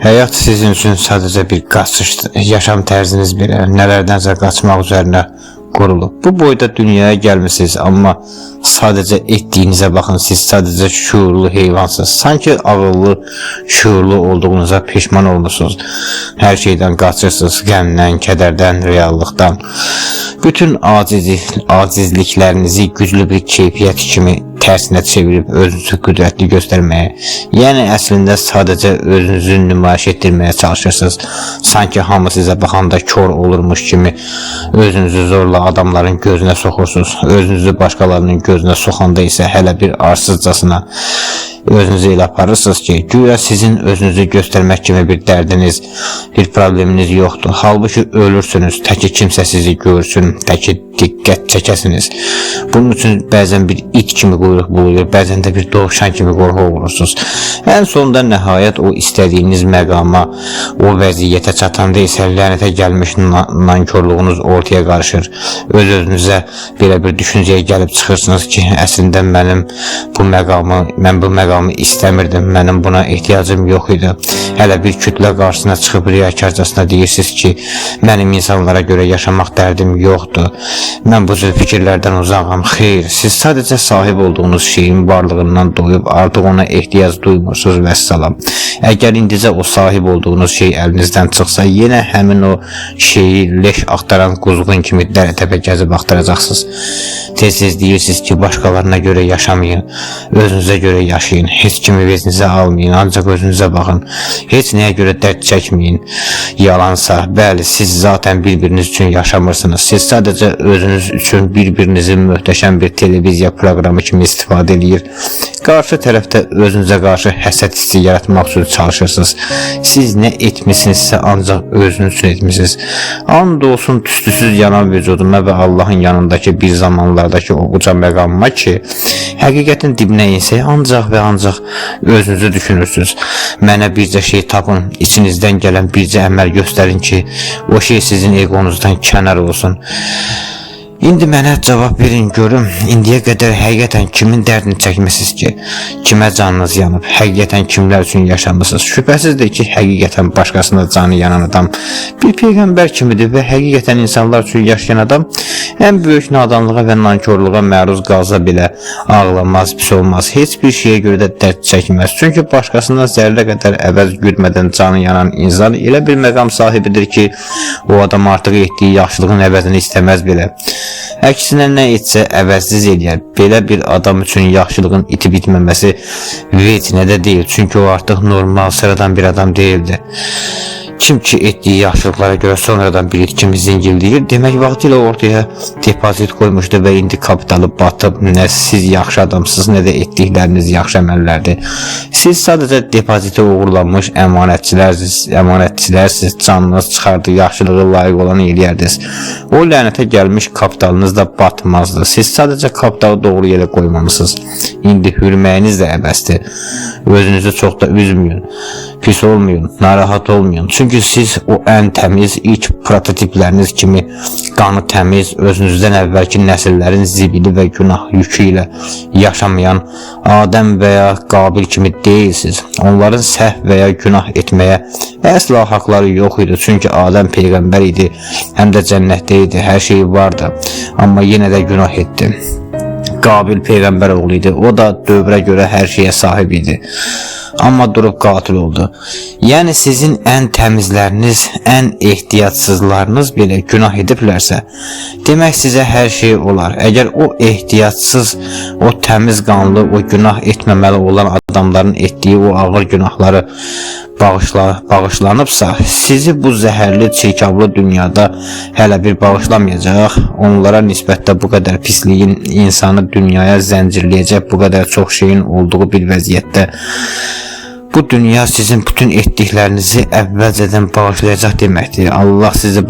Həyat sizin üçün sadəcə bir qaçışdır. Yaşam tərziniz belə nələrdənsə qaçmaq üzərinə qurulub. Bu boyda dünyaya gəlmisiniz, amma sadəcə etdiyinizə baxın, siz sadəcə şuurlu heyvansınız. Sanki ağıllı, şuurlu olduğunuza peşman olmusunuz. Hər şeydən qaçırsınız, qəmdən, kədərdən, reallıqdan. Bütün acizliklərinizi güclü bir keyfiyyət kimi tərsinə çevirib özünüzü qüdrətli göstərməyə, yəni əslində sadəcə özünüzü nümayiş etdirməyə çalışırsınız. Sanki hamı sizə baxanda kor olurmuş kimi özünüzü zorla adamların gözünə soxursunuz. Özünüzü başqalarının gözünə soxanda isə hələ bir arsızcasına özünüzü elə aparırsınız ki, güya sizin özünüzü göstərmək kimi bir dərdiniz, bir probleminiz yoxdur. Halbuki ölürsünüz, təki kimsə sizi görsün, təki diqqət çəkəsiniz. Bunun üçün bəzən bir it kimi quyruq buluyur, bəzən də bir dovşan kimi qorxu olursunuz. Ən sonunda nəhayət o istədiyiniz məqama, o vəziyyətə çatanda isə lənətə gəlmiş nankorluğunuz ortaya qarışır. Öz-özünüzə belə bir düşüncəyə gəlib çıxırsınız ki, əslində mən bu məqamı istəmirdim, mənim buna ehtiyacım yox idi. Hələ bir kütlə qarşısına çıxıb riyakarcasına deyirsiniz ki, mənim insanlara görə yaşamaq dərdim yoxdur. Mən bu cür fikirlərdən uzağam. Xeyr, siz sadəcə sahib olduğunuz şeyin varlığından doyub artıq ona ehtiyac duymursunuz vəssalam. Əgər indicə o sahib olduğunuz şey əlinizdən çıxsa, yenə həmin o şeyi leş axtaran quzğun kimi dərə təpə gəzib axtaracaqsınız. Tez-tez deyirsiniz ki, başqalarına görə yaşamayın, özünüzə görə yaşayın, heç kimi vecinizə almayın, ancaq özünüzə baxın. Heç nəyə görə dərd çəkməyin. Yalansa, bəli, siz zaten bir-biriniz üçün yaşamırsınız. Siz sadəcə özünüz üçün bir-birinizi möhtəşəm bir televiziya proqramı kimi istifadə eləyir. Qarşı tərəfdə özünüzə qarşı həsəd hissi yaratmaq üçün çalışırsınız. Siz nə etmisinizsə ancaq özünüz üçün etmisiniz. And olsun tüstüsüz yanan vücuduma və Allahın yanındakı bir zamanlardakı o uca məqamıma ki, həqiqətin dibinə insək ancaq və ancaq özünüzü düşünürsünüz. Mənə bircə şey tapın, içinizdən gələn bircə əməl göstərin ki, o şey sizin egonuzdan kənar olsun. İndi mənə cavab verin görüm, indiyə qədər həqiqətən kimin dərdini çəkmisiniz ki, kimə canınız yanıb, həqiqətən kimlər üçün yaşamısınız? Şübhəsizdir ki, həqiqətən başqasına canı yanan adam bir peyğəmbər kimidir və həqiqətən insanlar üçün yaşayan adam ən böyük nadanlığa və nankorluğa məruz qalsa belə ağlamaz, pis olmaz, heç bir şeyə görə də dərd çəkməz. Çünki başqasından zərrə qədər əvəz güdmədən canı yanan insan elə bir məqam sahibidir ki, o adam artıq etdiyi yaxşılığın əvəzini istəməz belə. Əksinə nə etsə əvəzsiz eləyər. Belə bir adam üçün yaxşılığın itib itməməsi vecinə də deyil. Çünki o artıq normal, sıradan bir adam deyildi. Kim ki etdiyi yaxşılıqlara görə sonradan bir it kimi zingildəyir, demək vaxtilə ortaya depozit qoymuşdu və indi kapitalı batıb. Nə siz yaxşı adamsınız, nə də etdikləriniz yaxşı əməllərdir. Siz sadəcə depozitə uğurlanmış əmanətçilərsiniz, canınız çıxardı, yaxşılığı layiq olanı eləyərdiniz. O lənətə gəlmiş kapitalınız da batmazdı. Siz sadəcə kapitalı doğru yerə qoymamısınız. İndi hürməyiniz də əbəsdir. Özünüzü çox da üzməyin. Pis olmayın, narahat olmayın. Çünki siz o ən təmiz ilk prototipləriniz kimi qanı təmiz, özünüzdən əvvəlki nəsillərin zibili və günah yükü ilə yaşamayan Adəm və ya Qabil kimi deyilsiniz. Onların səhv və ya günah etməyə əsla haqları yox idi. Çünki Adəm peyğəmbər idi, həm də cənnətdə idi, hər şeyi vardı. Amma yenə də günah etdi. Qabil peyğəmbər oğlu idi. O da dövrə görə hər şeyə sahib idi. Amma durub qatil oldu. Yəni sizin ən təmizləriniz, ən ehtiyatsızlarınız belə günah ediblərsə, demək sizə hər şey olar. Əgər o ehtiyatsız, o təmiz qanlı, o günah etməməli olan adamların etdiyi o ağır günahları bağışlanıbsa, sizi bu zəhərli, çirkablı dünyada hələ bir bağışlamayacaq. Onlara nisbətdə bu qədər pisliyin insanı dünyaya zəncirləyəcək bu qədər çox şeyin olduğu bir vəziyyətdə bu dünya sizin bütün etdiklərinizi əvvəlcədən bağışlayacaq deməkdir. Allah sizi